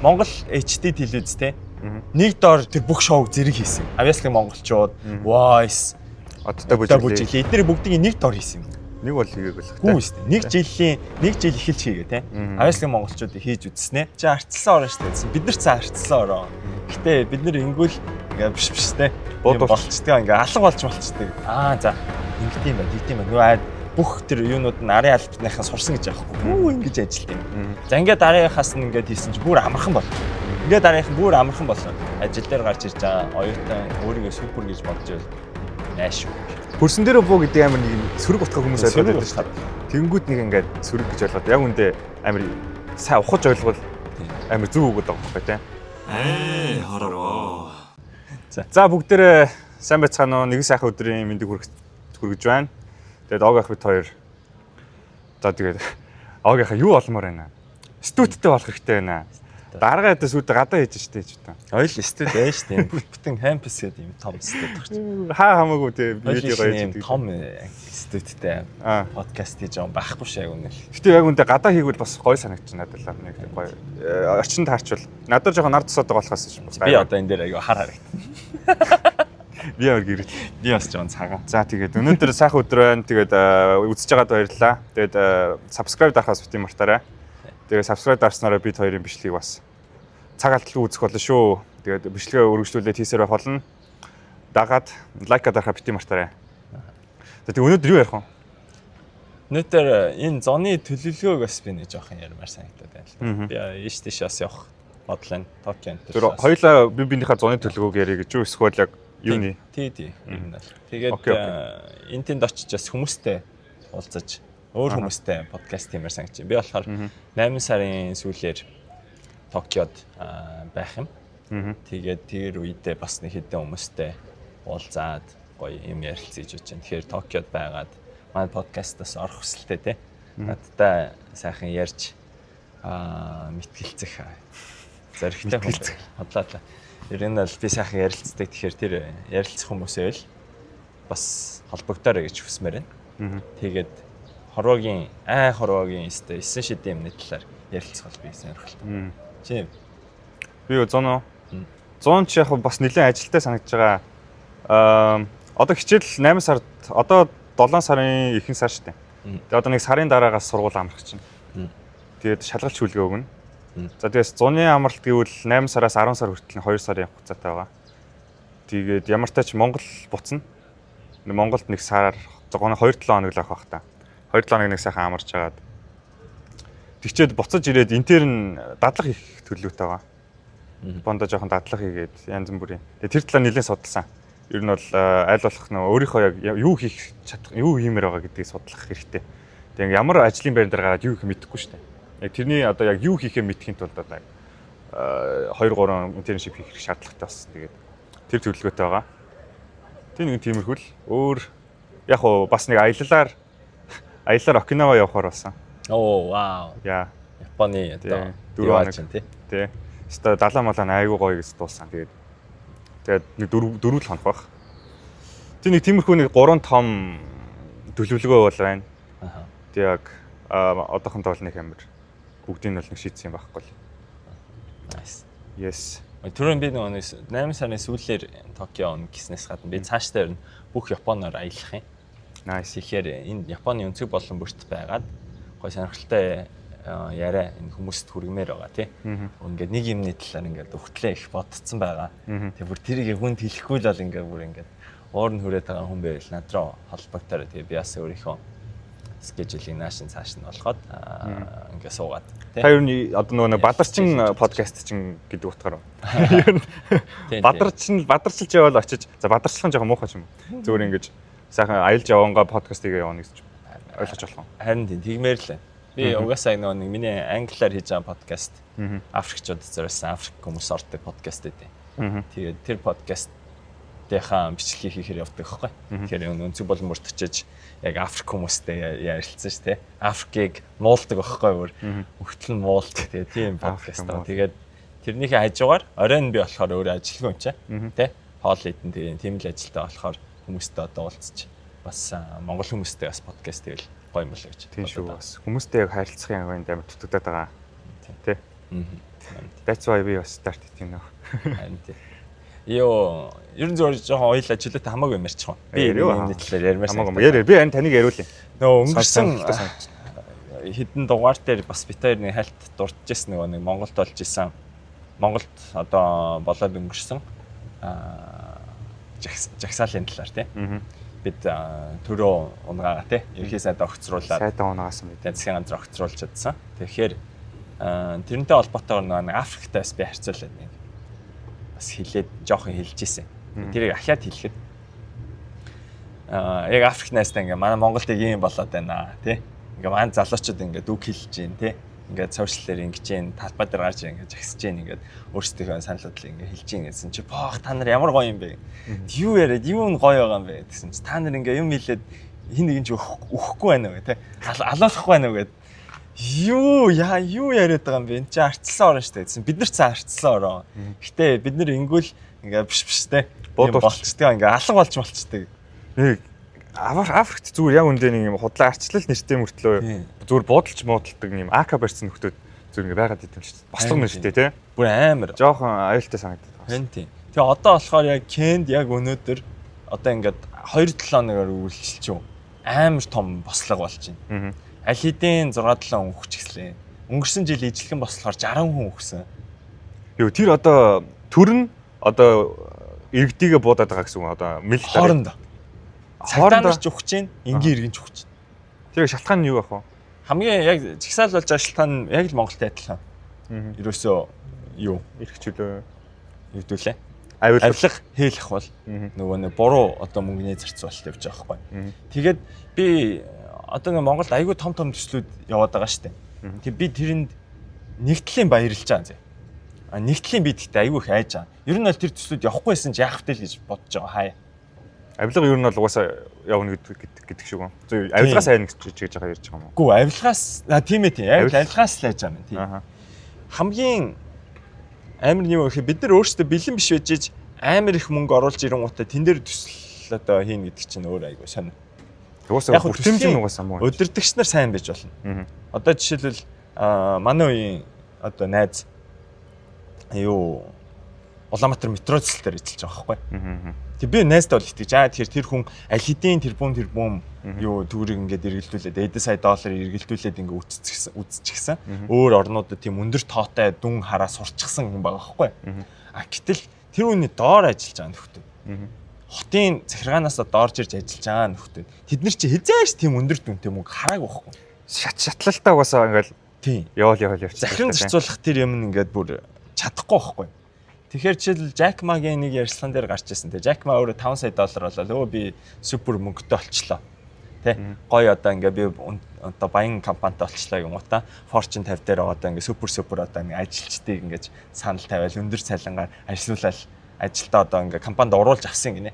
Монгол HD телевиз те. Нэг доор тэр бүх шоуг зэрэг хийсэн. Авьяаслаг монголчууд, Voice, Одтой Одоо бүжиглээ. бүжиглээ. Эдгээр бүгдийг нэг доор хийсэн юм. Нэг бол хийгээг болох Гүү шүү дээ. Нэг жилийн нэг жил эхэлж хийгээ те. Авьяаслаг монголчуудыг хийж үзснэ. Чи арчилсан ороо шүү дээ. Бид нар ч арчилсан ороо. Гэтэ бид нар ингүүл ингээ биш биш те. Буудуулж. Болчдгоо ингээ алга болж болчдөг. Аа за ингэдэм байх, тэгдэм байх. Нөгөө айд бүх тэр юунууд нь арын албаныхаа сурсан гэж яахгүй. Гүү ингэж ажилт юм. За ингээд дараагийнхаас нь ингээд хийсэн чи бүр амархан бол. Ингээд дараагийнх нь бүр амархан болсон. Ажил дээр гарч ирж байгаа оюутан өөрийгөө супер гэж бодож байвал нааш шүү. Хөрсөн дээр буу гэдэг амар нэг юм сөрөг утга хүмүүс ойлгоод Сөрөг байдаг шүү дээ. Тэнгүүд нэг ингээд сөрөг гэж ойлгоод яг үндэ амар сайн ухаж ойлгол амар зөв үг гэдэг байгаа байхгүй тий. Ээ хороо. За бүгдээрээ сайн байцгаана уу? Нэгэн сайхан өдрийн мэндийг хүргэж байна. Тэгээд ог ах бит хоёр. За тэгээд ог ах юу олмоор байна? Стүүдтэй болох хэрэгтэй байна. Дарга ядаа сүйдэ гадаа хийж штэ ч та. Ойл студ байж тийм. Бүтэн кампус гэдэг юм том студ багч. Хаа хамаагүй тий Видео видео юм гоё том студтэй Аа. подкаст хийж байгаа юм байхгүй шээ яг үнэ л. Гэтэ яг үндэ гадаа хийгвэл бас гоё санагдчих надад л нэг тийм гоё. Орчин таарчвал надад жоохон нар тусаад байгаа болохоос ш. Би одоо энэ дээр аяга хар харагд. Би амар гэрэл. Би бас жоохон цагаан. За тэгээд өнөөдөр сайхан өдөр байна. Тэгээд үзэж байгаад баярлалаа. Тэгээд subscribe дарахаас бити мартаарай. Тэгээд subscribe дарснараа бид хоёрын бичлэгийг бас цаг алдалгүй үзэх болно шүү. Тэгээд бичлэгээ өргөжлүүлээд хийсээр байх болно. Дагаад лайк дарахаа бити мартаарай. За тэгээд өнөөдөр юу ярих вэ? Өнөөдөр энэ зоны төлөвлөгөөг бас би нэг жоохон ярмаар санагдаад байна л да. Би ийш тийш бас явах бодол байна. Токио энэ. Тэр хоёлаа би биенийхээ зоны төлөвлөгөөг ярих гэж юу эсвэл яг юуны? Тий, тий. Ер нь бол. Тэгээд Окей, окей. энэ тэнд очиж бас хүмүүстэй уулзаж өөр хүмүүстэй подкаст хиймээр санагдаж байна. Би болохоор 8 сарын сүүлээр Токиод байх юм. Тэгээд тэр үедээ бас нэг хэдэн хүмүүстэй уулзаад гоё юм ярилцъя гэж бодож байна. Тэгэхээр Токиод байгаад манай подкастаас орох хүсэлтэй те. Надтай сайхан ярьж мэтгэлцэх зоригтой хүн. Хотлоо. Ер нь бол би сайхан ярилцдаг. Тэгэхээр тэр ярилцах хүмүүсээ л бас холбогдоорой гэж хүсмээр байна. Тэгээд хорвоогийн хорвоогийн өстэй 9 шидийн юмны талаар ярилцах бол би сонирхолтой. Чи Би юу зон уу? Зон ч яг бас нэлээд ажилтай санагдаж байгаа. Аа одоо хичээл 8 сард одоо 7 сарын ихэнх сар штэ. Тэгээ одоо нэг сарын дараагаас сургууль амрах чинь. Тэгээд шалгалт шүлгээ өгнө. За тэгээс зуны амралт гэвэл 8 сараас 10 сар хүртэл нь 2 сарын хугацаатай байгаа. Тэгээд ямар ч тач Монгол буцна. Монголд нэг сар зогооно 2-7 хоног л авах бах та. 2-7 хоног нэг сайхан амарч хагаад тэгчээд буцаж ирээд интерн дадлах хийх төлөвлөгөөтэй байгаа. Бондо жоохон дадлах хийгээд янз бүрийн. Тэгээ тэр талаар нэлээд судалсан. Ер нь бол аль болох нөө өөрийнхөө яг юу хийх чадах, юу хиймээр байгаа гэдгийг судлах хэрэгтэй. Тэгээ ямар ажлын байран дээр гараад юу хийх мэдэхгүй шүү дээ. Яг тэрний одоо яг юу хийхээ мэдэхин тулд одоо 2 3 internship хийх шаардлагатай бас. Тэгээд тэр төлөвлөгөөтэй байгаа. Тэр нэг тиймэрхүү л өөр яг уу бас нэг аяллаар Окинава явахаар болсон. Оо вау. Яа. Японы одоо 4 хоног чинь тий. Тий. Өстой далаа малаа айгуу гоё гэж дуулсан. Тэгээд нэг дөрөв л хоног байх. Тэр нэг тиймэрхүү нэг 3 том төлөвлөгөө бол байна. Аха. Тэг яг одоохондоо бол нэг амир бүгдийг нь бол нэг шийдсэн юм байхгүй л. Nice. Yes. Түрүүн би нөгөө 8 сарын сүүлээр Токио он гиснээс гадна би цаашдаа ер нь бүх Японоор аялах юм. Nice. Тэгэхээр энэ Японы өнцөг болон бүрт байгаад гой сонирхолтой яриа энэ хүмүүст хүргэмээр байгаа тий. Ингээд нэг юмны талаар ингээд өгтлээ их бодцсон байгаа. Тэгээ бүр тэрийг хүнд хэлэхгүй л бол ингээд бүр ингээд уур нь хүрээд байгаа хүн байвал над руу холбогдоорой. Тэгээ би бас өөрийнхөө скежүүлийг наашин цааш нь болгоод ингээд суугаад тий. Та ер нь одоо нөгөө нэг бадарчин подкаст чинь гэдэг утгаар уу? Ер нь Тий, тий. бадарчин бадарчилж явбал очиж за бадарчлах нь жоохон муухай ч юм уу. Зүгээр ингэж сайхан аялж явангаа подкаст хийгээ явна гэж ойлгож болох юм. Харин тийм тэгмээр л байна. Би угаасаа нөгөө нэг миний англиар хийж байгаа подкаст Африкчуудад зориулсан Африк хүмүүс ордог подкаст гэдэг. Тэгээд тэр подкастынхаа бичлэгийг хийхээр явдаг байхгүй. Тэгэхээр энэ өнцөг болон бүрт очиж яг Африк хүмүүстэй ярилцсан шүү дээ. Африкийг муулдаг байхгүй бүр өгтөл нь муулдаг. Тэгээд тийм подкаст Африк аа. Тэгээд тэрнийхээ хажуугаар оройн би болохоор өөрөө ажилгүй юм чинь тий. Хоол идэн тэгээд тийм л ажилтаа болохоор хүмүүстэй одоо уулзч бас монгол хүмүүстэй бас подкаст хийвэл гоё юм болоо гэж. Тийм шүү бодод бас. Хүмүүстэй яг харилцах юм амар дутагдаад байгаа. Тийм. Тэ. байгаа. That's why би бас start хийх юм нөө. Харин тий. Йоо, ер нь зөвөр жоохон ойлаа чөлөөтэй хамаагүй юм ярьчих. Би энэ талаар ярмаар хамаагүй. Яри би энэ таныг яриулъя. Нөгөө өнгөрсөн хэдэн дугаар дээр бас бит хоёр нэг хальт дурдчихсан нөгөө нэг Монголд болж исэн. Монголд одоо болоод өнгөрсөн жагсаалын талаар тий. Бид төрөө унгаагаа тий. Ерхий сайдаа огцруулаад сайдаа унгаасан байт. Засгийн газар огцруулж чадсан. Тэгэхээр тэрнтэй холбоотойгоор нөгөө нэг Африктай бас би харьцуулаад нэг бас хэлээд жоохон хэлж исэн. Тэрийг ахиад хэлэхэд яг Африк найстай ингээ манай Монголд яг ийм болоод байна тий. Ингээ манай залуучууд ингээ үг хэлж гин тий. Ингээд сошиалээр ингэж гин талбай дээр гарч ингээ жагсаж гин ингээд өөрсдийнхөө санал бодлыг ингээ хэлж гин гэсэн чи боох та нар ямар гоё юм бэ? Юу яриад юу нь гоё байгаа юм бэ гэсэн чи та нар ингээ юм хэлээд хин нэг нь ч өгөхгүй байна уу тий. Алуулахгүй байна уу гэд. Юу яа юу яриад байгаа юм бэ? Энд чи арчилсан орон шүү дээ гэсэн. Бид нар ч арчилсан орон. Гэтэ бид нар ингүүл ингээ биш биш те. Болчдөг ингээ алга болж болчдөг. Нэг Африкт зүгээр яг үндэ нэг юм худлаа арчлал нэртэй мөртлөө зүгээр буудалж муудалдаг юм АК барьсан нөхдөөд зүгээр ингээ байгаад идэв юм шүү дээ. Бослого нэртэй те. Бүр амар. Жохон аюултай санагдаад байгаа. Тийм тийм. Тэгээ одоо болохоор яг Кенд яг өнөөдөр одоо ингээд 2-7 хоногор үргэлжилж юу. Амар том бослого болж байна. Аль хэдийн 6-7 хүн өгчихлээ. Өнгөрсөн жил ижлэгэн бослохоор 60 хүн өгсөн. Юу тэр одоо төр нь одоо иргэдийгээ буудаад байгаа гэсэн үг одоо мэл хоорондоо. Цагдаа нар ч өгч гин, энгийн иргэн ч өгч гин. Тэр шалтгаан нь юу байх вэ? Хамгийн яг жагсаал болж байгаа шалтгаан нь яг л Монголтой адилхан. Ерөөсөө юу эрх чөлөө юу дүүлээ? Авилга хийлэх бол нөгөө нэг буруу одоо мөнгөний зарцуулалт явж байгаа байхгүй. Тэгээд би одоо нэг Монголд айгүй том том төслүүд яваад байгаа шүү дээ. Тэг би тэрэнд нэг талын баярлж байгаа зэ. А нэг талын би тэгтээ айгүй их айж байгаа. Ер нь бол тэр төслүүд явахгүйсэн ч яах вэ л гэж бодож байгаа хаяа. Авилга ер нь бол угаасаа явна гэдэг шиг үү? Зөв авилгаас айна гэж гэж байгаа ярьж байгаа юм уу? Үгүй авилгаас тийм ээ тийм. Авилгаас л айж байгаа юм тийм. Хамгийн амар нь юу гэхээр бид нар өөрсдөө бэлэн биш байж иж амар их мөнгө оруулж ирэнгуутаа тэн дээр төсөл одоо хийнэ гэдэг чинь өөр айгүй сонь. Угаасаа бүтэмж нь угаасаа муу. Удирдагч нар сайн байж болно. Одоо жишээлбэл манай үеийн одоо найз юу Улаанбаатар метро төсөл дээр ажиллаж байгаа байхгүй. Тэг би найздаа бол итгэж аа тэгэхээр тэр хүн аль хэдийн тэрбум юу төгрөг ингээд эргэлдүүлээд эдэн сая доллар эргэлдүүлээд ингээд үтсчихсэн. Өөр орнуудад тийм өндөр тоотой дүн хараа сурчсан хүн байгаа байхгүй. А гэтэл тэр хүний доор ажиллаж байгаа нөхдөд. Хотын захиргаанаас доорж ирж ажиллаж байгаа нөхдөд. Тэд нар чи хизээш тийм өндөр дүнтэй мөнгө хараагүй байхгүй. Шатлалтаа угаасаа ингээд тийм яваал явчих. Захиран зарцуулах тэр юм ингээд бүр чадахгүй байхгүй. Тэгэхээр жишээл Jack Ma-гийн нэг ярилцлаган дээр гарч ирсэн те. Jack Ma өөрөө 5 сая доллар болоод өө би супер мөнгөтэй болчлоо. Тэ. Гоё одоо ингээ би одоо баян компанитай болчлоо юм уу та. Fortune 50 дээр одоо ингээ супер одоо ингээ ажилчдыг ингээ санал тавиал өндөр цалингаар ажиллуулаад ажилдаа одоо ингээ компанид оруулж авсан гинэ.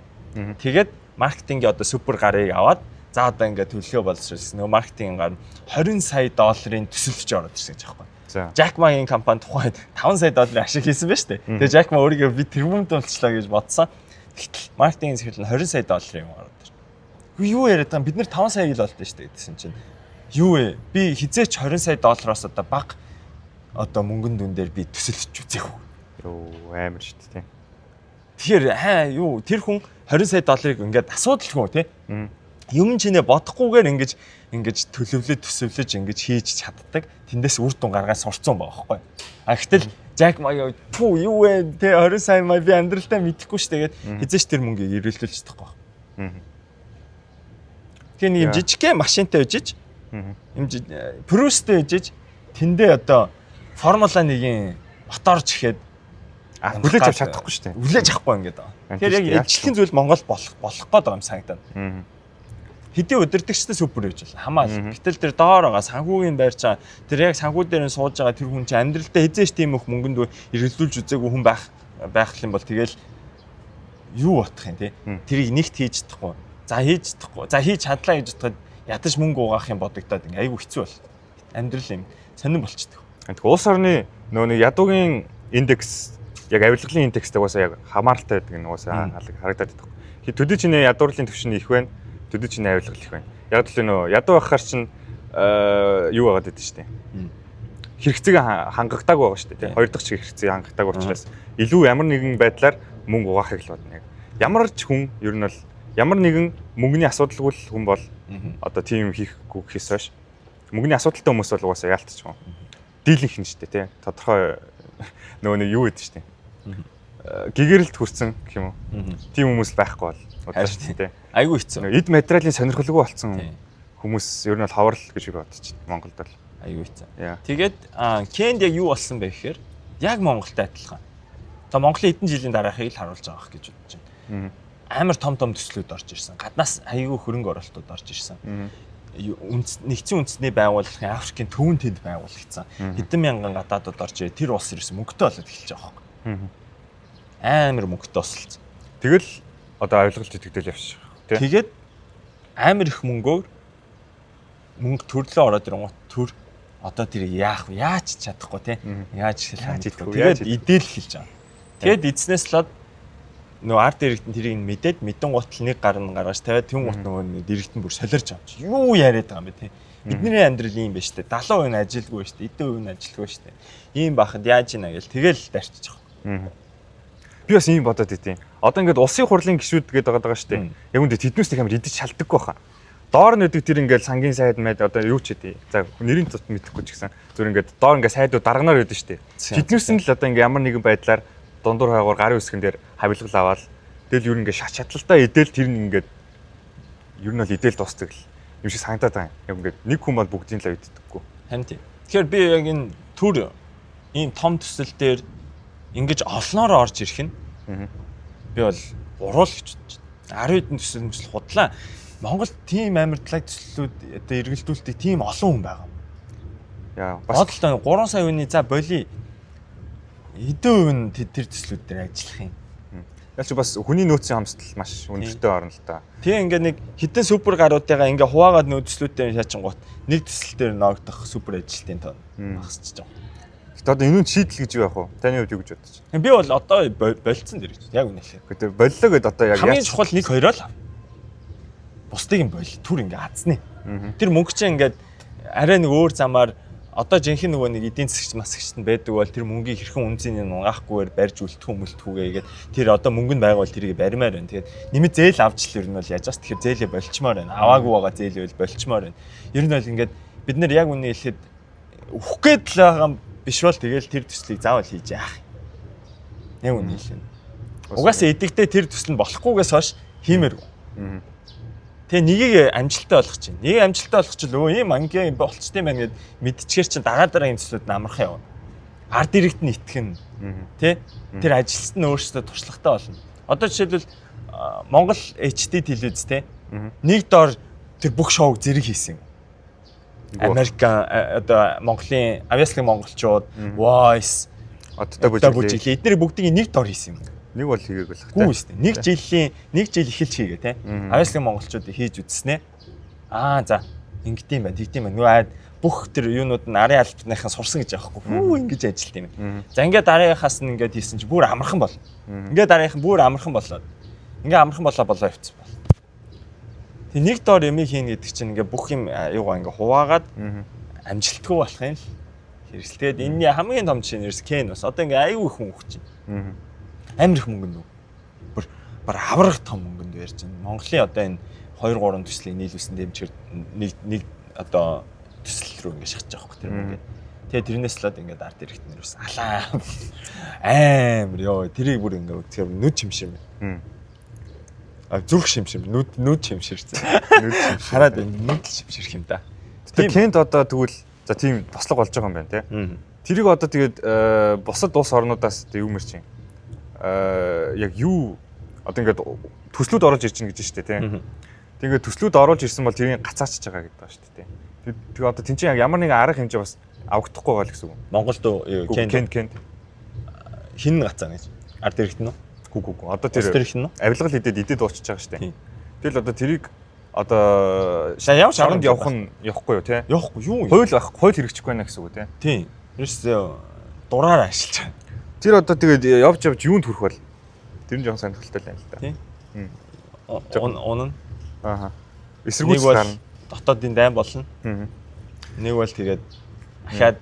Тэгээд маркетингийн одоо супер гарыг аваад за одоо ингээ төлөвлөгөө боловсруулсан. Нөгөө маркетингийн гар 20 сая долларын төсөлж ороод ирсэн гэж аахгүй. Jack Ma-гийн компани тухайд 5 сая долларын ашиг хийсэн байж тээ. Тэгээ Jack Ma өөрийгөө би тэрбумт болчлаа гэж бодсон. Тэгтэл маркетингийн захирал нь 20 сая долларын юм ороод ирсэн. Үгүй юу яриад байгаа юм? Бид нэр 5 сая л болдсон шүү дээ гэсэн чинь. Юу вэ? Би хизээч 20 сая доллароос одоо бага одоо мөнгөн дүн дээр би төсөлж үзээгүй. Йоо амар шүү дээ. Тэгэхээр хаа юу тэр хүн 20 сая долларыг ингээд асуудалгүй тий. Юм чинээ бодохгүйгээр ингэж төлөвлөж төсөвлөж ингэж хийж чаддаг. Тэндээс үр дүн гаргаад сурцсан байгаа байхгүй. А гэтэл Jack Ma-гийн пүү юу вэ те 20 сая маа би амьдралдаа мэдэхгүй шүү дээ гэд хизээч тэр мөнгийг эргэлдүүлж чадахгүй байна. Тэгээ нэг юм жижигхэн машинтай өжиж юм Prius-тэй өжиж тэндээ одоо Формула 1-ийн мотор чихээд хүлээж авч чадахгүй шүү дээ. Хүлээж авахгүй ингээд байгаа. Тэгэхээр яг ижилхэн зүйл Монгол болох гээд байгаа юм санагдана. Хэдий удирдагчтай супер байж болно. Хамаал. Гэтэл тэр доор байгаа санхүүгийн байрч байгаа. Тэр яг санхүү дээр нь сууж байгаа тэр хүн чинь амьдралдаа хизээч тийм их мөнгөнд эргэлдүүлж үзээгүй хүн байх юм бол тэгэл юу бодох юм те. Тэрийг нэгт хийж чадахгүй. За хийж чадахгүй. За хийж чадлаа гэж бодоход ядаж мөнгө угаах юм бодогдоод ингээ айгүй хэцүү бол. Амьдрал юм сонирн болчдөг. Тэгэхээр улс орны нөгөө нэг ядуугийн индекс яг авилгалын индекстэй угаасаа яг хамааралтай байдаг нь угаасаа харагдаад байдаг. Төдий чиний ядуурлын түвшин их байна. Төдий чиний авилгал их байна. Яг л нөө ядуу байхаар чинь юу байгаад байдаг шүү дээ. Хэрэгцээг хангагдаагүй байгаа шүү дээ. Хоёр дахь чиг хэрэгцээг хангагдаагүй учраас илүү ямар нэгэн байдлаар мөнгө угаахыг л бодно яг. Ямар ч хүн ер нь бол ямар нэгэн мөнгөний асуудалгүй л хүн бол одоо тийм хийхгүй гэхээс хойш мөнгөний асуудалтай хүмүүс бол угаасаа яалтчих юм. Дийлэнх нь шүү дээ, тий. Тодорхой нөгөө нэг юу гэдэг шүү дээ. Гэгэрэлт хүрсэн гэх юм уу. Тийм хүмүүс байхгүй бол удааш тий. Айгүй хэцүү. Эд материалын сонирхолгүй болсон хүмүүс ер нь бол ховор л гэж би бодож байна. Монголд бол. Айгүй хэцүү. Тэгээд Кенд яг юу болсон бэ гэхээр яг Монголтой адилхан. Одоо Монголын хэдэн жилийн дараахыг л харуулж байгаа гэж бодож байна. Амар том том төслүүд орж ирсэн. Гаднаас айгүй хөрөнгө оруулалтууд орж ирсэн. Нэгдсэн үндэсний байгууллагын Африкийн төвөн тэнд байгуулагдсан. Хэдэн мянган гадаадууд орж ирээ. Тэр улс ерөөс мөнгөтэй болоод эхэлж байгаа байхгүй. Амар мөнгөтэй босолцсон. Тэгэл одоо авилгалт итгэдэл явчих. Тэгээд амар их мөнгөөр мөнгө төрлөө ороод ирэнгуут төр одоо тэр яах вэ? Яаж чадахгүй те? Яаж чадахгүй. Тэгээд идэл эхэлж байгаа. Тэгээд эзнээс л нөгөө арт директэн тэрийг мэдээд мэдэн гутал нэг гар нь гаргаж тавиад түн гут нөгөө директэн бүр солиорч авч. Юу яриад байгаа юм бэ те? Бидний амьдрал ийм байна штэ. 70% нь ажилгүй штэ. Эдэн хувь нь ажилгүй штэ. Ийм бахад яаж ийна гэл тэгэл дарчиж байгаа. Би бас ийм бодоод идэв. Одоо ингээд улсын хурлын гишүүд гэдэг байгаа штэ. Яг үндэ тэднээс их амар идэж шалдаггүй баха. Доор нь өгдөг тэр ингээд сангийн сайд мэд одоо юу ч хэдий. За нэрийн тут мэдэхгүй ч гэсэн зүр ингээд доор ингээд сайдууд дарганаар өгдөн штэ. Тэднээс нь л одоо ингээд ямар нэгэн байдлаар дундуур хайгуур гарын үсгэн дээр хавилгал аваад тэгэл юу ингээд шат шатлалтаа идэл тэр нь ингээд ер нь бол идэл дуустдаг л юм шиг санагдаад байгаа юм. Яг ингээд нэг хүн бол бүгдийн л иддэггүй. Харин тийм. Тэгэхээр би яг энэ төр ийм том төсөл дээр ингэж олноороо орж ирэх нь би бол буруу л гэж бодож байна. 10 хэдэн төсөл мөсөл худлаа. Монгол тийм амар талаг төслүүд одоо эргэлдүүлдэг тийм олон хүн байгаа юм. Яа, бас бодлоо 3 сая хүний за боли хэдэн хувь нь тэр төслүүд дээр ажиллах юм. Яг ч бас хүний нөөцийн хамсдал маш өндөртэй орно л та. Тэгээ ингээ нэг хитэн супер гаруудыгаа ингээ хуваагаад нөө төслүүдээр шаачингуут нэг төсөл дээр ноогдох супер ажилтны тоо багасчих жоо. Гэтэ одоо энэ нь шийдэл гэж юу яах вэ? Таны хувьд юу гэж бодож байна? Би бол одоо болцсон дэр гэж. Яг үнэ хэлээ. Гэтэ боллоо гэд одоо яг хамгийн чухал нэг хоёроо л. Бусдыг нь бол түр ингээ азны. Тэр мөнгө чинь ингээд арай нэг өөр замаар одоо жинхэнэ нөгөө нэг эдийн засгч масгчт нь байдаг бол тэр мөнгийг хэрхэн үнцнийг нь унгаахгүйгээр барьж үлдэх юм үлдэхүүгээ гээд тэр одоо мөнгө нь байгаа бол тэрийг баримаар байна. Тэгээд нэмэт зээл авч л ер нь бол яаж бас тэгэхээр зээлээ болчмоор байна. Аваагүй байгаа зээлээ бол болчмоор байна. Ер нь бол ингээд бид нэр яг үнэ хэлэхэд үхэх гээд л байгаа биш бол тэгэл тэр төслийг заавал хийж яах юм. Яг үнэ хэлнэ. Угаасаа эдэгдээ тэр төсөл нь болохгүйгээс хойш хиймээргүй. Тэгээ нэгийг амжилттай болгох чинь. Нэгийг амжилттай болгох чинь өө ийм ангийн болчтой юм байна гэд мэдчихэр чинь дараа дараагийн төслүүд нь амархан явна. Ард иргэд нь итгэн. Тэ? Тэр ажилтан нь өөрсдөө туршлагатай болно. Одоо жишээлбэл Монгол HD телевиз тэ? Нэг доор тэр бүх шоуг зэрэг хийсэн юм. Америк одоо Монголын авьяаслаг монголчууд, Voice, Одтой бүжиглээ. Эдгээр бүгдийг нэг доор хийсэн юм. Нэг бол хийгээг болох тийм. Үгүй шүү дээ. Нэг жилийн нэг жил эхэлж хийгээ тийм. Авьяаслаг монголчууд хийж үзснэ. Аа за ингэдэм байх, тэгдэм байх. Нөгөө айд бүх тэр юунууд нь арын албаныхан сурсан гэж аахгүй. Хүү ингэж ажилт юм. За ингээд дараагийнхаас нь ингээд хийсэн чи бүр амархан бол. Ингээд дараагийнх нь бүр амархан болоод. Ингээд амархан болоо явцсан бол. Тэг нэг доор ямиг хийнэ гэдэг чинь ингээд бүх юм юугаа ингээд хуваагаад амжилтгүй болох юм л хэрэгсэл. Тэгээд энэний хамгийн том жишээ нь ерөөс Кен бас. Одоо ингээд аюу их хүн өгч чинь. Амар их мөнгөнд үү. Бүр бар авраг том мөнгөнд ярьж байна. Монголын одоо энэ 2 3 төслийн нийлүүлсэн дэмжихээр нэг одоо төсөл рүү ингэ шахаж байгаа хөөх тэр мөнгө. Тэгээ тэрнээс л ингээд арт директор нэрс алаа. Амар ёо тэрийг бүр ингэ үзэхээр нүд чимшим. А зүрх шимшим нүд чимширсэн. Нүд чимшир. Хараад нүд л шимширх юм да. Тэгээ Кент одоо тэгвэл за тийм тослог болж байгаа юм байна те. Тэрийг одоо тэгээд бусад улс орнуудаас юу мэр чинь яг юу одоо ингээд төслүүд оруулж ирж байна гэж шүү дээ тийм. Тэгээд ингээд төслүүд оруулж ирсэн бол тэрийг гацаачж байгаа гэдэг байгаа шүү дээ. Тэгээ одоо тэн чинь яг ямар нэгэн арга хэмжээ бас авагдахгүй байгаа л гэсэн үг. Монголд Кент Кент хин гацаана гэж. Ард иргэт нь үү? Гү. Одоо тэр авилгал идээд дуусчихж байгаа шүү дээ. Тэгэл одоо тэрийг одоо ямар ч оронд явах нь явахгүй юу те? Явахгүй юу? Хууль байх, хууль хэрэгжихгүй байна гэсэн үг те? Тийм. Ерөөсөө дураараа ашиглаж байгаа. Тэр одоо тэгээд явж явж юунд хүрэх вэ? Тэр нь жоохон сонирхолтой л юм л да. Тийм. Унана. Ааха. Эсэргүүцэл гарна. Дотоодын дайн болно. Нэг бол тэгээд дахиад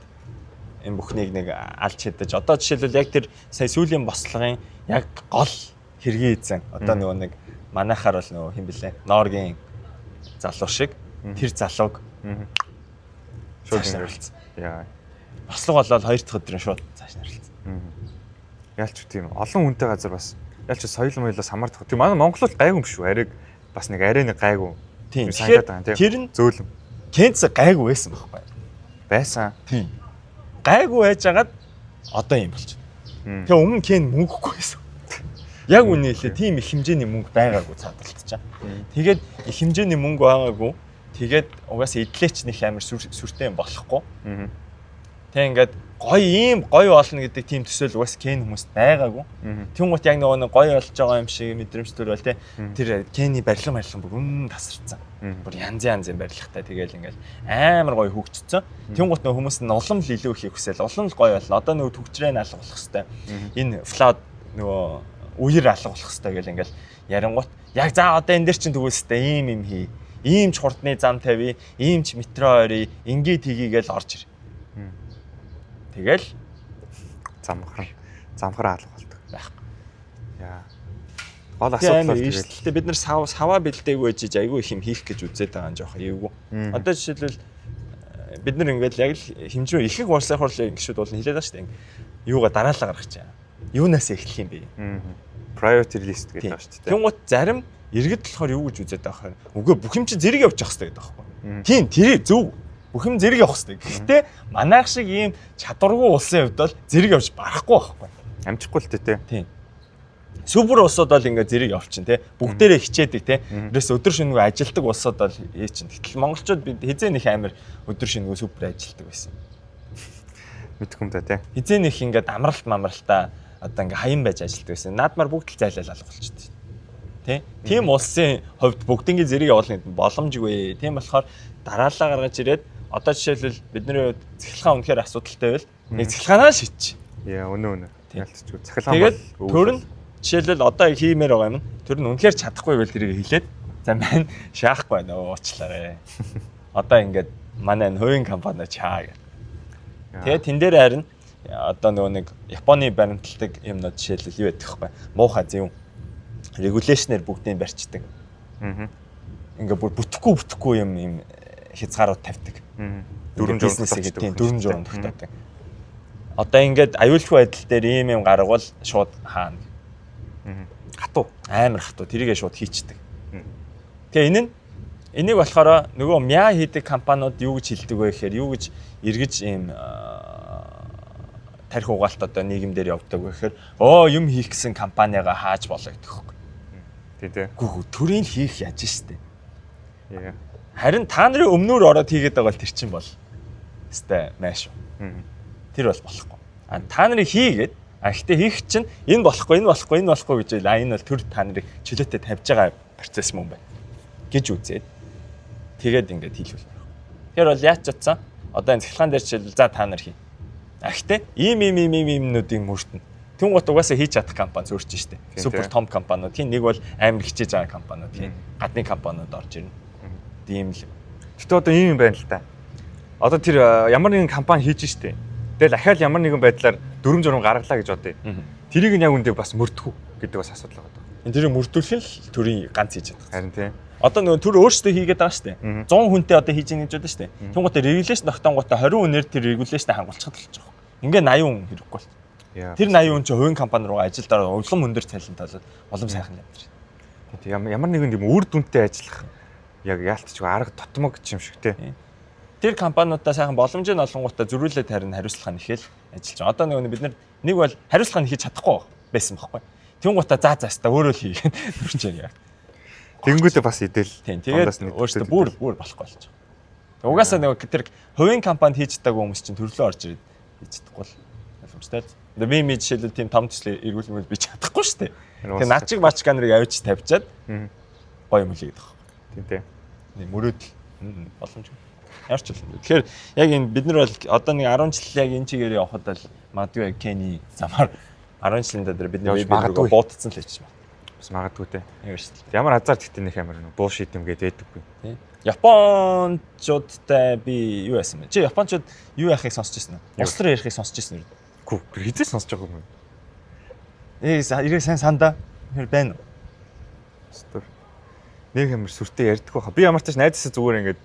энэ бүхнийг нэг алж хэдэж одоо жишээлбэл яг тэр сая сүүлийн бослогын яг гол хэргийн эзэн одоо нөгөө нэг манайхаар бол нөгөө хин блэ Нооргийн залуу шиг тэр залууг Шууд цааш ингэ. хариулсан. Яа. Бослого болоод хоёр дахь өдрийн шууд цааш хариулсан. Ялч тийм олон хүнтэй газар бас ялч соёл моёлоос хамаардах. Тийм манай Монгол бол гайгүй юм шүү. Ариг бас нэг арай нэг гайгүй. Тийм. Юм санагдаад байгаа Тэгэхээр тийм. тэр нь Зөөлөн Кенц гайгүй байсан байхгүй. байсан. Тийм. Гайгүй байжгаад одоо юм болчих. Тэгээ өмнө Кен мөнгөгүй байсан. Яг үнэ хэлээ тийм их хэмжээний мөнгө байгаагүй цаадалтчаа. Тэгээд их хэмжээний мөнгө байгаагүй. Тэгээд угаасаа идлээч нэг амар сүртэй юм болохгүй. Тэг ингээд гоё ийм гоё болно гэдэг тийм төсөөл угаас Кен хүмүүст байгаагүй. Тэнгуут яг нөгөө нэг гоё болж байгаа юм шиг мэдрэмж төрөөл те. Тэр Кений барилга барилга бүр үнэн тасарцсан. Бүр янз янзын барилгатай тэгэл ингээл амар гоё хөгжсөн. Тэнгуут нөгөө хүмүүс нь улам л илүү ихийг хүсэл, улам л гоё болно. Одоо нөгөө төгжрээ нь алга болох хэвээр. Энэ флад нөгөө үер алга болох хэвээр гэл ингээл ярингуут яг за одоо энэ дэр чинь тэгвэл ийм юм хий. Ийм ч хурдны зам тавь, ийм ч метро орё, ингээд хийгий гээл орж ир. Тэгэл Замхар. Замхар алга болдог. байхгүй. Яа. Гол Тэгээ асуудал амар бол тэгэл эрсдэлтэй бид нар сав саваа бэлдээгүй жиж айгүй их юм хийх гэж үзээд байгаа юм жоох эвгүй. Одоо жишээлбэл бид нар ингээд яг л хэмжээ ихэнх улсын хурлын гишүүд бол хэлээд байгаа шүү дээ. Юугаа дараалал гаргах чаа. Юунаас эхлэх юм бэ? Priority list гэдэг Тийм. байгаа шүү дээ. Тэнгуут зарим иргэд болохоор юу гэж үзээд байгаа юм. Үгүй бүх юм чинь зэрэг явж явах хэрэгтэй гэдэг байхгүй. Тийм тэр зөв. Бүх юм зэрэг явах хэрэгтэй. Гэхдээ манайх шиг ийм чадваргүй улсын хувьд бол зэрэг явж барахгүй байхгүй. Амжихгүй л дээ Тийм. Супер улсууд бол ингээд зэрэг явчихна тий. Бүгдээрээ хичээдэг тий. Тэрээс өдөр шөнөгүй ажилдаг улсууд бол ээ чинь. Гэтэл монголчууд бид хэзээ нэг амар өдөр шөнөгүй супер ажилдаг байсан. Мэдгүй юм да тий. Хэзээ нэг ингээд амралт мамралтаа одоо ингээд хаян байж ажилдаг байсан. Наадмаар бүгд л зайлал алга болчихсон. Тий. Тийм улсын хувьд бүгднийг зэрэг явуулна гэдэг нь боломжгүй. Тийм болохоор дараалал гаргаж ирээд одоо жишээлбэл бидний хувьд цахилгаан үнэхээр асуудалтай байвал нэг цахилгаанаа шийдчих. Яа өнөө өнөө. Тийм. Ялцчгүй. Цахилгаан Тэгээд бол төр нь жишээлбэл одоо хиймээр байгаа юм. Тэр нь үнэхээр чадахгүй байвал тэрийг хэлээд за мань шаахгүй байна уучлаарай. Одоо ингээд манай энэ хувийн компани чаа гэх. Тэгээд тэн дээр харин одоо нөгөө нэг Японы баримталдаг юмнууд жишээлбэл юу байдаг вэ? Муухай зөв. Регулэшнэр бүгдийг барьцдаг. Ингээ бүр бүтэхгүй юм хязгаарууд тавьдаг. Дүрм журам бизнесийг тогтоодог тийм бүх дүрм юм журам шүү дээ. тогтоодог. Одоо ингээд аюулгүй байдал дээр ийм юм гаргавал шууд хаана. Хатуу. Амар хатуу тэрийгээ шууд хийчдэг. Тэгээ энэ нь энийг болохоор нөгөө мяа хийдэг компаниуд юу гэж хэлдэг вэ гэхээр юу гэж эргэж ийм тарих угаалт одоо нийгэмдэр явдаг вэ гэхээр оо юм хийх гэсэн компанигаа хааж болоо гэдэг хөөх. Тий тий. Гүү төрийн л хийх яаж штэ. Яа. Харин та нарын өмнөр ороод хийгээд байгаа бол тэр чинь бол өстэй майш. Тэр бол болохгүй. А та нарыг хийгээд а гэхдээ хийх чинь энэ болохгүй, энэ болохгүй, энэ болохгүй гэж байл. А энэ бол төр та нарыг чөлөөтэй тавьж байгаа процесс мөн байна гэж үзээд тэгээд ингээд хийлүүл. Тэр бол яаж чадсан? Одоо энэ цахилгаан дээр жишээлбэл за та нар хий. А гэхдээ ийм ийм ийм ийм иймнүүдийн мөртөн. Түн гот угаасаа хийж чадах компани зөөрч штэ. Тийм, Супер тийм. том компаниуд. Тийм нэг бол амар хичээж байгаа компаниуд. Тийм гадны компаниуд орж ирнэ. Тийм л. Гэтэ одоо ийм юм байна л та. Одоо тэр ямар нэгэн компани хийж штэ. Тэгэл ахаал ямар нэгэн байдлаар дүрм журам гаргалаа гэж бодъё. Тэрийг нь яг үндэ бас мөрдөхүү гэдэг бас асуудал байгаа. Энэ тэрийг мөрдүүлэх нь л төрийн ганц хийж чадах. Харин тий. Одоо нөгөө төр өөрсдөө хийгээд байгаа шүү дээ. 100 хүнтэй одоо хийж ийн гэж бодсон шүү дээ. Тэнгуутаа regulation тогтонгуудаа 20 хүнээр тэр regulation хангуулчихад л болж байгаа. Ингээ 80 хүн хэрэггүй бол. Яа. Тэр 80 хүн чинь хувийн компани руу ажилд ороод улам өндөр цалин талаад улам сайхан амьдрах. Тий, ямар нэгэн тийм үр дүнтэй ажиллах яг яалтчгүй арга тотмог юм шиг тий. Тэр компаниудаа сайхан боломжийг олонгуудаа зөрүүлээд харин хариуцлага нь ихээл ажиллаж байгаа. Одоо нөгөө бид нар нэг бол хариуцлага нь хийж чадахгүй байсан байхгүй. Тэнгуутаа за за өста өөрөө л хий гэх төрчээ яа. Тэнгүүтээ бас идэл. Тийм тэгээд өөртөө бүр бүр болохгүй болж байгаа. Угаасаа нөгөө тэр хувийн компанид хийж чадаагүй хүмүүс чинь төрлөө орж ирээд хийж чадахгүй л боломжтой л. Одоо би ми жишээлбэл тийм том төслийн эргүүлмэл би чадахгүй шүү дээ. Тэгээ над чиг бачка нарыг авчиж тавьчаад гоё юм хийгээд байгаа. Тийм тий. Нэг мөрөөдөл боломжгүй. Ямар ч юм. Тэгэхээр яг энэ бид нар бол одоо нэг 10 жил яг энэ чигээр явхад бол магадгүй яг Кени замаар 10 жилийн дараа бид нар Явж веб рүү магадгүй. буутцсан л байж байна. Бас магадгүй тий. Яг шүү дээ. Ямар азар тэгтээ нэх амар нөө bullshit юм гээд байдаггүй. Тий. Япончуудтай би юу яасан бэ? Чи япончууд юу яахыг сонсч ирсэн үү? Улс төр ярихыг сонсч ирсэн үү? Гүү, би хизээ сонсож байгаа юм. Ирээ сайн сандаа. Тэр байна уу? Улс төр. Нэг амар сүртэй ярьдаг байха. Би ямар ч тач найзсаа зүгээр ингээд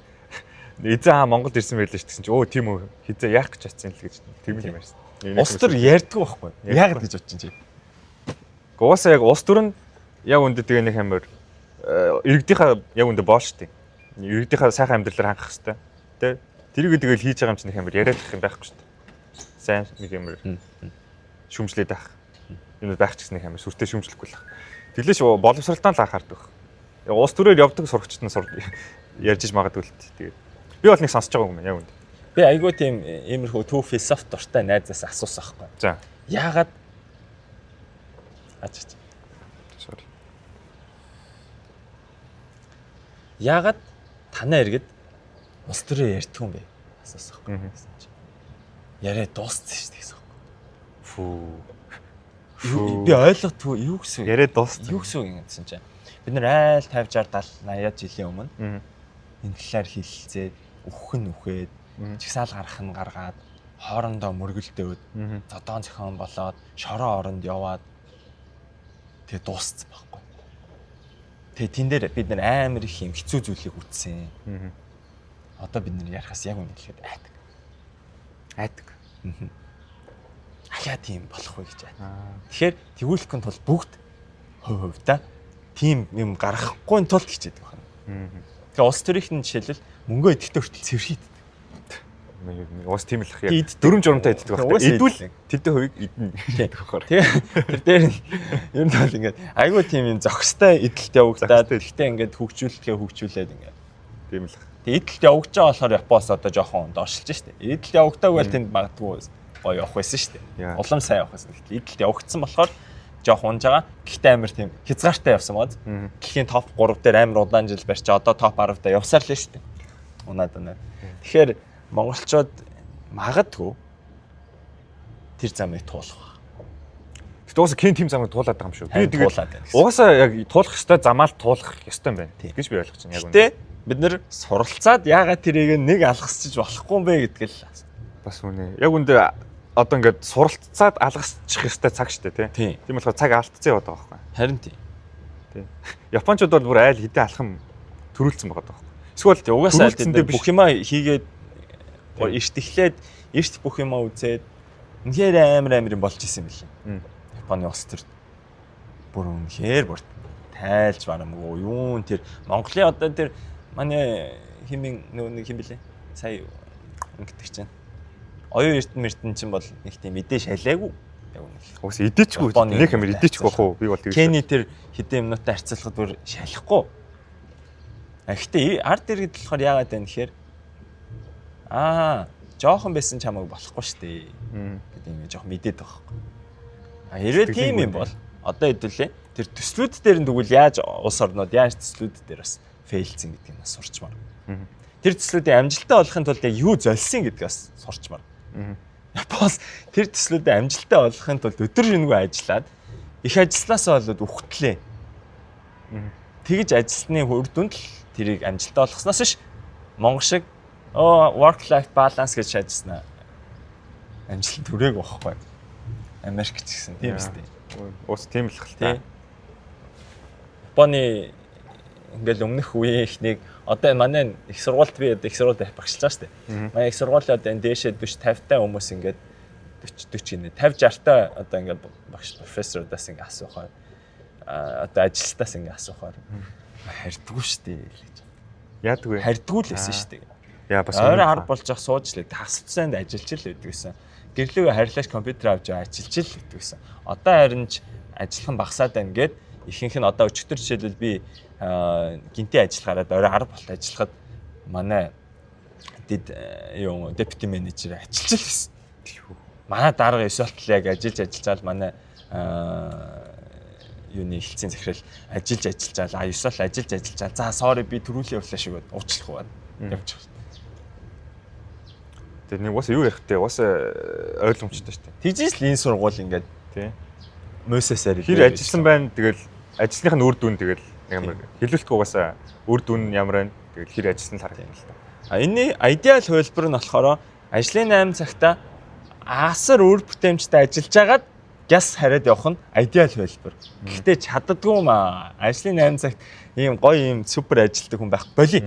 эзэн хаа Монголд ирсэн байлээ ш гэсэн чи өө тийм үү хизээ яах гэж очсон л гэж тийм л юм ярьсан. Улс төр ярьдаг байхгүй. Яагаад гэж бодчих чи? Угаасаа яг улс төр нь яг үндэ тэгээ нэг амар иргэдийнхаа яг үндэ боол штэ. Иргэдийнхаа сайхан амьдралаар хангах хэвээр. Тэ? Тэрийг тэгэл хийж байгаа юм чинь нэг амар яриадах юм байхгүй штэ. Сайн нэг амар шүмжлээд байх. Энэ байх ч гэсэн нэг амар сүртэй шүмжлэхгүй л. Тэглээш боловсралтаа л анхаардаг. Яг улс төрөөр явдаг сурагчид нь ярьж иж магадгүй л тэгээд би бол нэг сонсож байгаа юм яг үндэ. Би айгүй тийм иймэрхүү төв философи дуртай найзаас асуусан байхгүй. За. Яагаад аач. Sorry. Яагаад танай иргэд улс төрөө ярьдаг юм бэ? Асуусан байхгүй. Гэсэн чи. Яриа дууссан шүү дээ гэсэн байхгүй. Фүү. Би ойлгохгүй юу гэсэн. Яриа дууссан. Юу гэсэн үг юм гэсэн чинь. Бид нар айл 50 60 70 80 жилийн өмнө энэ талаар хилэлцээд үхэх нь үхээд жагсаал гарах нь гаргаад хоорондоо мөргөлдөөд зодоон зохион болоод шороо оронд яваад тэгээ дууссан байхгүй. Тэгээ тэн дээр бид нар амар их юм хэцүү зүйлийг үтсэн. Одоо бид нар ярихаас яг үнэ хэлэхэд айдаг. Айдаг. Ахиа тийм болох вэ гэж айдаг. Тэгэхээр тэгүүлэхгүй тул бүгд хувь хувьдаа тийм юм гаргахгүй тулд хичээдэг байна. Тэгээ улс төрийнх нь жишээлбэл мөнгө идэхдээ хүртэл цэвэрхий иддэг. Уус тийм л ах яг дүрм журамтай иддэг байх. Идвэл тэдэн хувийг идэнэ гэдэг болохоор. Тэгээ тэр дээр нь ер нь бол ингээд айгүй тийм юм зохистой идэлт явагдаад тэгтээ ингээд хөгжүүлэлтгээ хөгжүүлээд ингээд тийм л ах. Тэгээ идэлт явагдаж байгаа болохоор Японоос одоо жоохон доошлж штэ. Идэлт явагдаагүй бол тэнд магадгүй гоё явах байсан штэ. Улам сайн явах байсан. Гэтэл идэлт явагдсан болохоор жоох унж байгаа. Гэхдээ амар тийм хязгаартай явсан бааз. Дэлхийн топ 3 дээр амар удаан жил барьчаа одоо топ 10 дээр явсаар л шүү дээ. Унаад унаад. Тэгэхээр монголчууд магадгүй тэр замыг туулах баг. Гэтэ угаасаа кен тийм замыг туулаад байгаа юм шүү. Би тэгээд угаасаа яг туулах ёстой замаа л туулах ёстой юм байна гэж би ойлгож байна яг үнэ. Гэтэ бид нэр суралцаад яагаад тэрийг нэг алгасчиж болохгүй юм бэ гэдг л бас үнэ. Яг үндэ одоо ингээд суралцаад алгасчих ёстой цаг шүү дээ тий. Тийм болохоор цаг алдцсан яваад байгаа байхгүй. Харин тий. Тий. Япончууд бол бүр айл хэдэн алхам төрүүлсэн байгаа байхгүй. Эсвэл угаасаа тэд бүх юмаа хийгээд эрт эхлээд эрт бүх юмаа үзээд үнэхээр амар амар юм болж исэн юм билээ. Японы улс төр бүр үнэхээр бүр тайлж барамгүй юун тэр Монголын одоо тэр манай химийн нөгөө нэг хим билээ. Сая ингэдэг чинь. Оюун эрдэнэ мэрдэн чинь бол нэг тийм мэдээ шалаагүй. Яг үнэ. Уус идэчгүй нэг амар идэчгүй бах уу? Би бол тэгж. Кени тэр хэдэн юмнуудтай харьцуулахад бүр шалахгүй. А гэхдээ ард иргэд болохоор яагаад вэ гэхээр жоохон байсан чамайг болохгүй шүү дээ гэдэг юм жоохон мэдээд байгаа байхгүй. А хэрвээ тийм юм бол одоо хэдүүлээ тэр төслүүд дээр нь тэгвэл яаж улс орнууд яаж төслүүд дээр бас фейлцэн гэдгийг нас сурчмаар. Тэр төслүүдийн амжилттай болохын тулд яг юу золисон гэдгийг бас сурчмаар. Японоос тэр төслүүдийн амжилттай болохын тулд өдөр шөнөгүй ажиллаад их ажилласнаасаа болоод үхтлээ. Тэгж ажилласны үр дүнд л тэрийг амжилттай болгосноос биш Монгол шиг work life balance гэж шаажснаа. Амжилт түрээгүй байхгүй. Америк ч гэсэн тийм үстэй. Уус тийм л хэл та. Японы ингээл өмнөх үеийн ихнийг одоо манай их сургуульд би одоо их сургуульд багшлаж байгаа шүү дээ. Манай их сургуулийн одоо энэ дээшээ 40 50 та хүмүүс ингээд 40 40 гинэ 50 60 та одоо ингээд багш профессорудаас ингээд асуухаар одоо ажилтнаас ингээд асуухаар харьдгүй шүү дээ гэж. Яадаг вэ? Харьдгүй л байсан шүү дээ. Яа бас орой хар болж ах сууж л хагас цайнд ажиллаж л байдаг гэсэн. Гэрлүүгээ харьлаач компьютер авч ажиллаж л байдаг гэсэн. Одоо харин ч ажиллах нь багасаад байна гэд ихэнх нь одоо өчигдөр жишээлбэл би гинтийн ажил гараад орой 10 болт ажиллахад манай дэд юу deputy manager ажиллаж л байсан. Манай дарга 9 болтол яг ажиллаж ажиллаж манай юуны хэлцийн захирал ажиллаж ажиллаж аа 9 бол ажиллаж ажиллаж за sorry би төрүүлээ явлаа шиг уучлах уу явчих. Тэр нэг уус юу ярих те уус ойлгомжтой шүү дээ. Тэгжээс л энэ сургууль ингээд тий мөсөсээр хэр ажилласан байна тэгэл ажлынх нь үр дүн тэгэл ямар хилүүлтгүй угаасаа үр дүн нь ямар байна. Тэгэл хэр ажилласан л харагдана л та. А энэний ideal хувилбар нь болохоор ажлын 8 цагта асар үр бүтээмжтэй ажиллаж агаад гяс хариад явах нь ideal хувилбар. Гэхдээ чаддаггүй маа. Ажлын 8 цагт ийм гоё, ийм супер ажилтдаг хүн байх боли.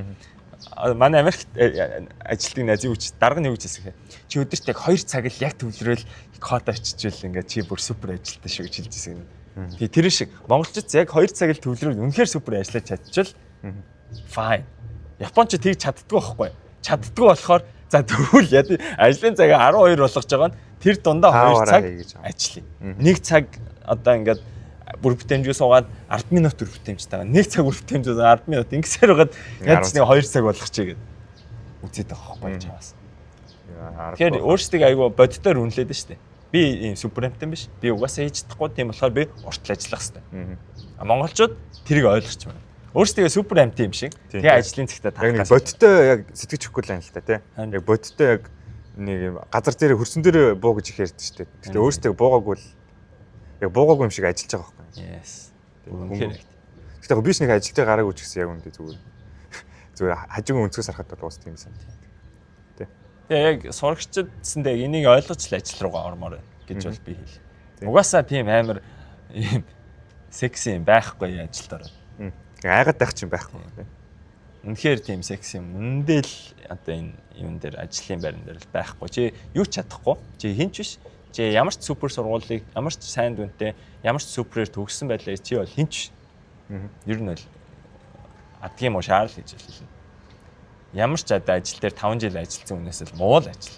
Манай Америкт ажилтдаг найз юу гэж, дарга нь юу гэж хэлсэн хэ. Чи өдөрт яг 2 цаг л яг төвлөрөөл код очижвэл ингээд чи бүр супер ажилттай шүү гэж хэлж ирсэн. Тэгээ тэр шиг монголчууд яг 2 цаг л төвлөрөөл үнэхээр супер ажиллаж чадчихвал fine. Японч тэгж чаддгүй байхгүй. Чаддгүй болохоор за, тэгвэл яа, ажлын цагаа 12 болгож байгаа нь тэр дундаа 2 цаг ажиллая. Нэг цаг одоо ингээд бүр бүтээмжээ суугаад 10 минут үр бүтээмжтэй байгаа. Нэг цаг үр бүтээмжээ 10 минут ингэсээр байгаад ядч нэг 2 цаг болгочихъя гэд үзээд байгаа байхгүй чамаас. Тэгэхээр өөрсдөө айгүй боддоор үнэлээд нь шүү дээ. Би ийм супер амтан биш. Би угаасаа хийж чадахгүй. Тийм болохоор би уртл ажиллах хэрэгтэй. А монголчууд тэрийг ойлгоч байна. Өөрсдөө супер амт юм шиг. Тэгээ ажлын цагтаа тарах. Яг нэг бодтой яг сэтгэж өгөхгүй л юм л та, тий. Яг бодтой яг нэг юм газар дээр хөрсөн дээр буу гэж их ярьдэн шүү дээ. Гэтэ өөрсдөө буугаагүй л яг буугаагүй юм шиг ажиллаж байгаа байхгүй. Yes. Үнэхээр. Гэтэ яг би ч нэг ажил дээр гараагүй ч гэсэн яг үндэ зүгээр зүгээр хажуугийн өнцгөөс харахад бол уус тийм сан. Тий. Тэгээ яг сурагчдсэндээ энийг ойлгож л ажил руугаа ормоор байна гэж бол би хэл. Угаасаа тийм амар ийм секси юм байхгүй ажилд ороод. Айгаад байх чинь байхгүй. Үнэхээр тийм секси юм үндэ л одоо энэ юун дээр, ажлын байран дээр л байхгүй. Чи юу ч чадахгүй. Чи хинч биш. Чи ямар ч супер сургуулийг, ямар ч сайн дүнтэй, ямар ч суперээр төгссөн байлаа чи бол хинч биш. Ер нь бол адгийн муу шаарл гэж хэлнэ. Ямар ч одоо ажил дээр 5 жил ажилласан хүнээс л муу л ажил.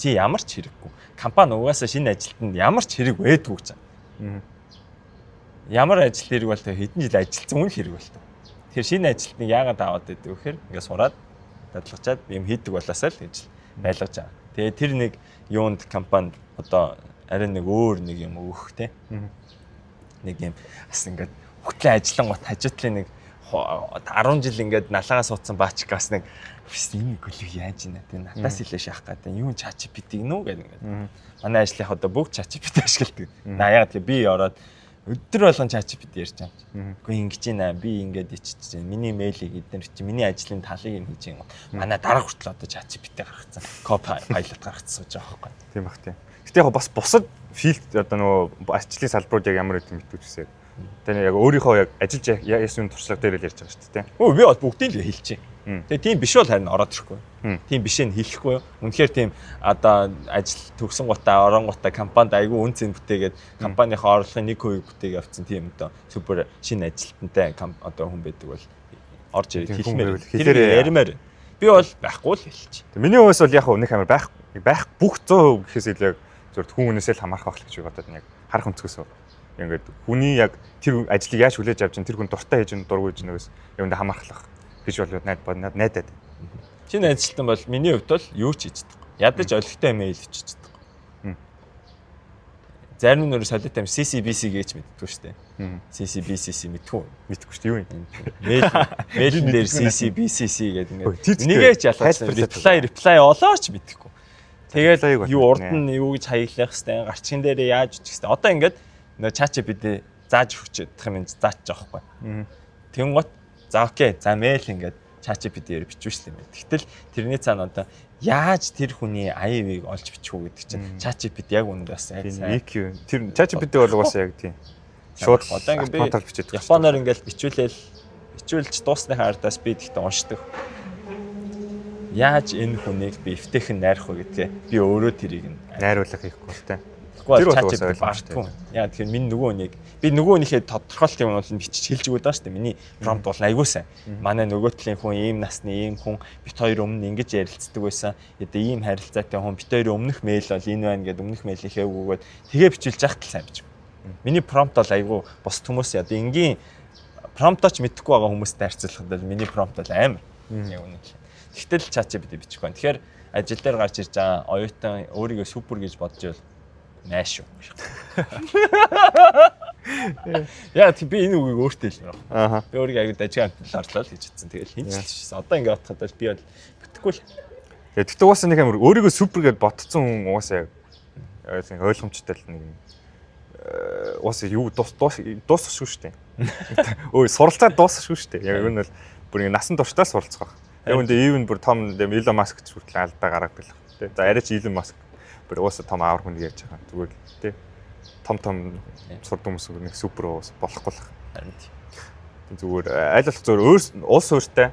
Чи ямар ч хэрэггүй. Компани угаасаа шинэ ажилтнанд ямар ч хэрэг байдгүй гэж. Ямар ажил хэрэг бол тэ хэдэн жил ажилласан хүн л хэрэг бол. Тэгэхээр шинэ ажилтныг яагаад аваад байдаг вэ гэхээр ингээ сураад дадлагчаад юм хийдэг болоосаа л гэж байлгаж байгаа. Тэгээ тэр нэг юунд компанид одоо арай нэг өөр нэг юм өгөх те. Нэг юм бас ингээд хөтлөн ажиллангууд хажуутлын нэг 10 жил ингээд налаагаа суудсан баачкаас нэг энэ гөлөг яаж ийна те, надаас илүү шахах гэдэг юм, ChatGPT гинүү гэдэг ингээд. Манай ажлынх одоо бүгд ChatGPT ашигладаг. Наа яагаад тэгээ би ороод өдөр болгон ChatGPT ярьж байгаа юм. Үгүй, ингэж ийна, би ингээд ичиж чинь миний мэйлийг эднэр чи миний ажлын талыг юм хийж юм. Манай дарга хүртэл одоо ChatGPT гаргацсан. Copilot гаргацсан сууж байгаа байхгүй. Тийм бах, тийм. Гэтэ яг бас бусад field, одоо нөгөө ажлын салбарууд яг ямар гэдэг мэдгүй ч гэсэн. Тэгээ яг өөрийнхөө яг ажиллаж яасан туршлага дээр л ярьж байгаа шүү дээ. Өө, би бол бүгдийг л хэлчихье. Тэгээ тийм биш бол харин ороод ирэхгүй. Тийм бишээ нь хэлэхгүй. Үнэхээр тийм одоо ажил төгсөн гутаа оронгуудаа компанид айгүй үн цэн бүтээгээд компанийнхаа орлогын 1% бүтээгээ авцсан тийм одоо супер шинэ ажилтнтай одоо хүн байдаг бол орж ирээд хэлмээр. Тэр яримаар. Би бол байхгүй л хэлчих. Миний хувьд бол яг нэг амар байх байх бүх 100% гэхээс илүү яг зөвхөн хүн хүнээсээ л хамаарах байх л гэж бодоод, яг харах өнцгөөс ингээд хүний яг тэр ажлыг яаж хүлээж авч, тэр хүн дуртай хийж, дургүй хийж нөгөөс юунд хамаархлах гэж бол найд найдаад. Шинэ ажилтан бол миний хувьд бол юу ч хийж чадахгүй. Ядаж олигтой мэйл бичиж чадахгүй. Зарим нь өөр солиотой юм CCBC гэж мэддэггүй шүү дээ. CCBCC мэдгүй. Мэдгүй шүү дээ, юу юм. Мэйлэн дээр CCBCC гэдэг ингээд нэгээ ч ялгаж reply reply олооч мэдэхгүй. Тэгээд юу урд нь юу гэж хаяглах хэвээр, гарчгийн дээр яаж бичих хэвээр. Одоо ингээд нөө ChatGPT зааж өгч чадах юм заач байгаа байхгүй. Тэнгуут за, okay, за, мэйл ингээд ChatGPT-ээр бичвэш юм байна. Тэгтэл тэрний цаана одоо яаж тэр хүний IV-г олж бичих үү гэдэг чинь ChatGPT яг үүндээ бас яг сайн. EQ тэр ChatGPT бол угаасаа яг тийм. Шууд одоо ингээд би бичээд Японоор ингээд бичүүлээл бичүүлж дуусныхаа ардаас би тэгтээ уншдаг. Яаж энэ хүнийг би эвтэйхэн найрах вэ гэдгээ би өөрөө тэрийг нь найруулах хийхгүй л тээ. Тэгэхгүй бол ChatGPT бардгүй. Яа, тэгэхээр миний нөгөө нэг би нөгөө нөхөө тодорхойлт юм бол бичиж хэлж өгöd байгаа шүү дээ. Миний prompt бол айгуу сайн. Манай нөгөө талын хүн ийм насны ийм хүн, бит хоёр өмнө ингэж ярилцдаг байсан. Одоо ийм харилцаатай хүн, бит хоёрын өмнөх мэйл бол энэ байна гэдээ өмнөх мэйлийнхээ өгөөд тэгээ бичүүлж яхад л сайн бичв. Миний prompt бол айгуу бус хүмүүс одоо энгийн prompt оч мэдэхгүй байгаа хүмүүстэй харьцуулахад бол миний prompt бол амар. Яг үнэн. Тэгтэл ChatGPT бичихгүй. Тэгэхээр ажил дээр гарч ирж байгаа оюутан өөрийгөө супер гэж бодож байвал нааш шүү. Яа, тэг би энэ үгийг өөртөө хэлмээр байна. Би өөрийгөө аягүй дажиг амтлал орлоо л гэж хэлсэн. Тэгэл хинч л шээ. Одоо ингэ бодоход бол би бол бүтэхгүй л. Тэгтээ угаасаа нэг амар өөрийгөө супер гэж ботцсон хүн угаасаа яг ойлгомжтой л нэг юм угаасаа юу дуусах шүү дээ. Өө, суралцаад дуусах шүү дээ. Яг ер нь бол бүр ингэ насан туршдаа суралцах байх. Яг үндэ even бүр том Elon Musk ч хүртэл алдаа гаргадаг л тий. За арай ч Elon Musk бүр угаасаа том аавар хүн ярьж байгаа. Зүгээр л тий. Том том сурд хүмүүс нэг супер уус болохгүй л. Харин Зүгээр аль болох зүгээр өөр улс өөртэй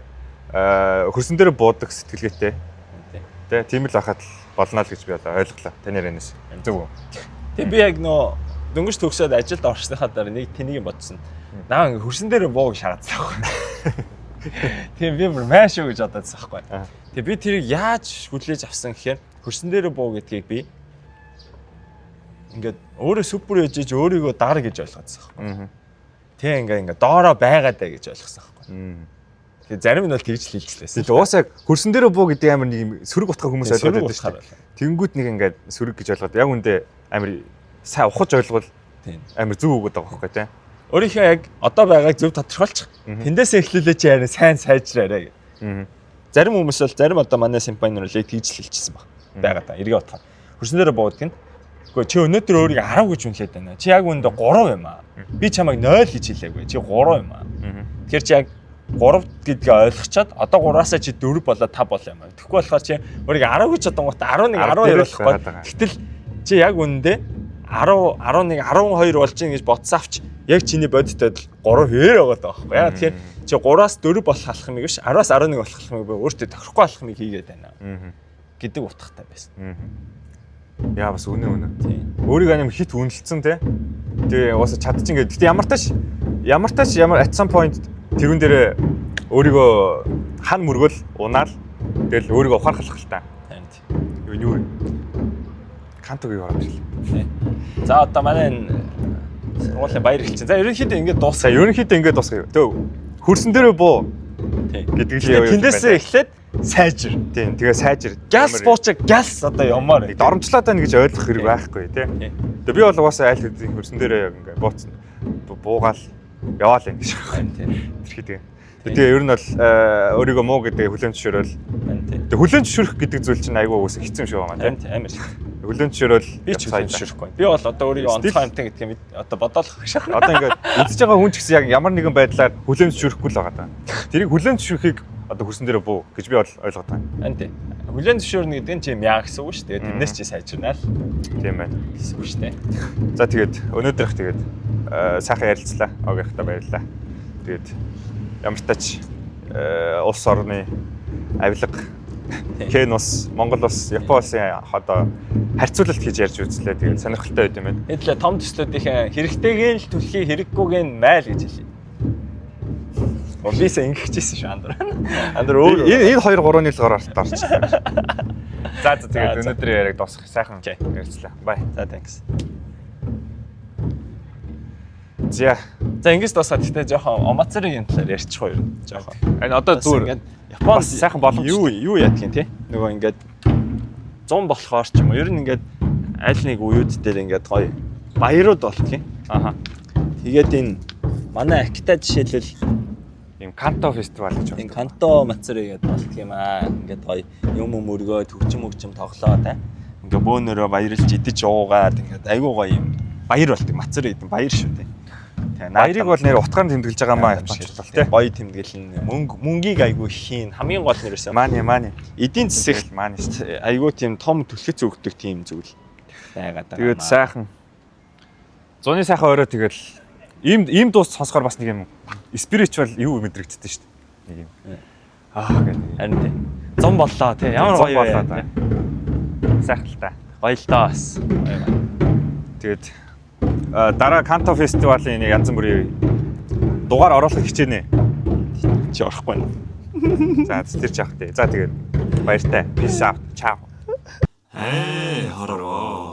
хөрсөн дээр буудаг сэтгэлгээтэй. Тэ тийм л байхад л болно л гэж би одоо ойлголоо. Таны ярианаас. Зөв үү? Тэг би яг нөө дөнгөж төгсөөд ажилд орсныхаа дараа нэг тэнийг бодсон. Наа ингээ хөрсөн дээр буу гэж шаардсан байхгүй. Тийм би бүр маш шүү гэж бодоодсан байхгүй. Тэг би тэрийг яаж хүлээж авсан гэхээр хөрсөн дээр буу гэдгийг би ингээд өөрөө супер ээжэж өөрийгөө дар гэж ойлгоодсан байхгүй. Тэг ингээ доороо байгаад бай гэж ойлгосон байхгүй. Тэгээ зарим нь бол тэгж л хэлжлээсэн. Тэгээ уусаа хөрсөн дээр буу гэдэг амар нэг юм сөрөг утгаар хүмүүс ойлгоод байдаг шүү дээ. Тэнгүүд нэг ингээд сөрөг гэж ойлгоод яг үндэ амар сайн ухаж ойлгвол амар зөв өгöd байгаа байхгүй тий. Өөрийнхөө яг одоо байгааг зөв тодорхойлчих. Тэндээс эхлүүлээ чи харин сайн сайжраарай гэх. Зарим хүмүүс бол зарим одоо манай симпай нар л тэгж л хэлчихсэн баг. Байгаа та эргээ утгаар. Хөрсөн дээр буудаг нь. Үгүй чи өнөөдөр өөрийгөө 10 гэж үнэлээд байна. Чи яг үүндээ 3 юм аа. Би чамайг 0 гэж хэлээгүй. Чи 3 юм аа. Тэгэхээр чи яг 3 гэдгээ ойлгочоод одоо 3-аасаа чи 4 болоо 5 болоо юм аа. Тэгэхгүй болохоор чи өөрийгөө 10 гэж бодонгууд 11 12 болох гээд. Гэтэл чи яг үүндээ 10 11 12 болж ийн гэж бодсон авч яг чиний бодит байдал 3 2 байгаа даа байхгүй. Яа тэгэхээр чи 3-аас 4 болох алхмыг биш 10-аас 11 болох алхмыг би өөртөө тохирохгүй алхмыг хийгээд байна гэдэг утгатай байсан. Яа бас үнэ үнэ. Өөрийгөө аим хит үнэлсэн те. Тэгээ угаасаа чадчих ингээд. Гэтэ ямар тач ямар at some point тэрүүн дээр өөрийгөө хан мөргөл унаал тэгэл өөрийгөө ухаархлах л та. Юу Кантог юу ороод ирлээ. За одоо манай энэ сургуулийн баяр эхэлчихэ. За ерөнхийдөө ингээд дуусгая. Ерөнхийдөө ингээд дуусгая. Төв хөрсөн дээрээ буу гэдэг л юу. Тэндээсээ эхлээд сайжир. Тийм тэгээ сайжир. Гялс буучаа гялс одоо ямаар. Доромжлоод байна гэж ойлгох хэрэг байхгүй тий. Тэгээ би бол угаасаа айл хэдийн хөрсөн дээрээ яг ингээд бууцсан. Буугаал яваал юм гэж. Тэр хэдийн. Тэгээ ер нь бол өөрийгөө муу гэдэг хүлээн зөвшөөрөл. Тэгээ хүлээн зөвшөөрөх гэдэг зүйл чинь айгүй уусаа хэцүү юм шиг байгаа тийм. Амар. Хүлээн зөвшөөрөл би ч хүлээн зөвшөөрөхгүй. Би бол одоо өөрийгөө онцгой юмтай гэдгийг одоо бодоолох гэж байна. Одоо ингээд үзэж байгаа хүн ч гэсэн яг ямар нэгэн байдлаар хүлээн зөвшөөрөхгүй л байгаа даа. Тэрийг хүлээн зөвшөөрөхийг одоо хөрсөн дээрээ буу гэж би бол ойлгоод байна. Ан тий. Хүлээн зөвшөөрнө гэдэг нь чи яа гэсэн үг шүү дээ. Тэрнээс чи сайжирнаа л. Тийм байна. Гэсэн үг шүү дээ. За тэгээд өнөөдрөх тэгээд сайхан ярилцлаа. Огийнхтай баярлалаа. Тэгээд ямар тач улс орны авилга Кен улс, Монгол улс, Япон улсын одоо харьцуулалт хийж ярьж үзлээ. Тэгээд сонирхолтой байд юм байна. Хэдлээ том төслүүдийн хэрэгтэйг нь л түлхий, хэрэггүйг нь майл гэж хэлье. Бисаа ингэхжсэн шүү андар. Андар өөр. Энэ 2 3-ны л гоор орчихлоо. За за тэгээд өнөөдрийн яриаг дуусгах. Сайхан ярилцлаа. Бай. За thanks. За. За ингэж дуусгаад гэхдээ жоохон Омацаригийн талаар ярьчих уу ер нь. Жоохон. Энэ одоо зүгээр ингээд Японд сайхан боломж юу яадгийн те? Нөгөө ингээд 100 болохоор ч юм уу ер нь ингээд аль нэг уюуд дээр ингээд гоё баярууд болтгийн. Аха. Тэгээд энэ манай Акита жишээлбэл ийм Канто фестивал гэж байна. Энэ Канто Мацури гэдэг болтг юм аа. Ингээд гоё юм өргөө төгчм өгчм тоглоо те. Ингээд бөөнөрөө баярлж идэж уугаад ингээд айгуу гоё юм баяр болтг. Мацури гэдэг баяр шүү те. Баярыг бол нэр утгаар нь тэмдэглэж байгаа маа Япончууд бол тий. Гоё тэмдэглэн мөнгийг айгүй хийн. Хамгийн гол нь ерөөсөө мани. Эдийн засагт мани шүү дээ. Айгүй тийм том түлхэц өгдөг тийм зүйл байгаад байгаа. Тэгээд сайхан зуны сайхан орой тэгэл ийм дуус сонсохоор бас нэг юм spiritual юу мэдрэгддэг шүү дээ. Нэг юм. Аа гэдэг. Харин тий. Зун боллоо тий. Ямар гоё боллоо та. Сайхан л та. Гоё л доо бас. Тэгээд дараа Канто фестивалийн нэг янз бүрийн дугаар оруулах хичээнэ. Чи орохгүй байна. За тэр ч яах тий. За тэгээд баяртай. Peace out. Ciao. Хоророо.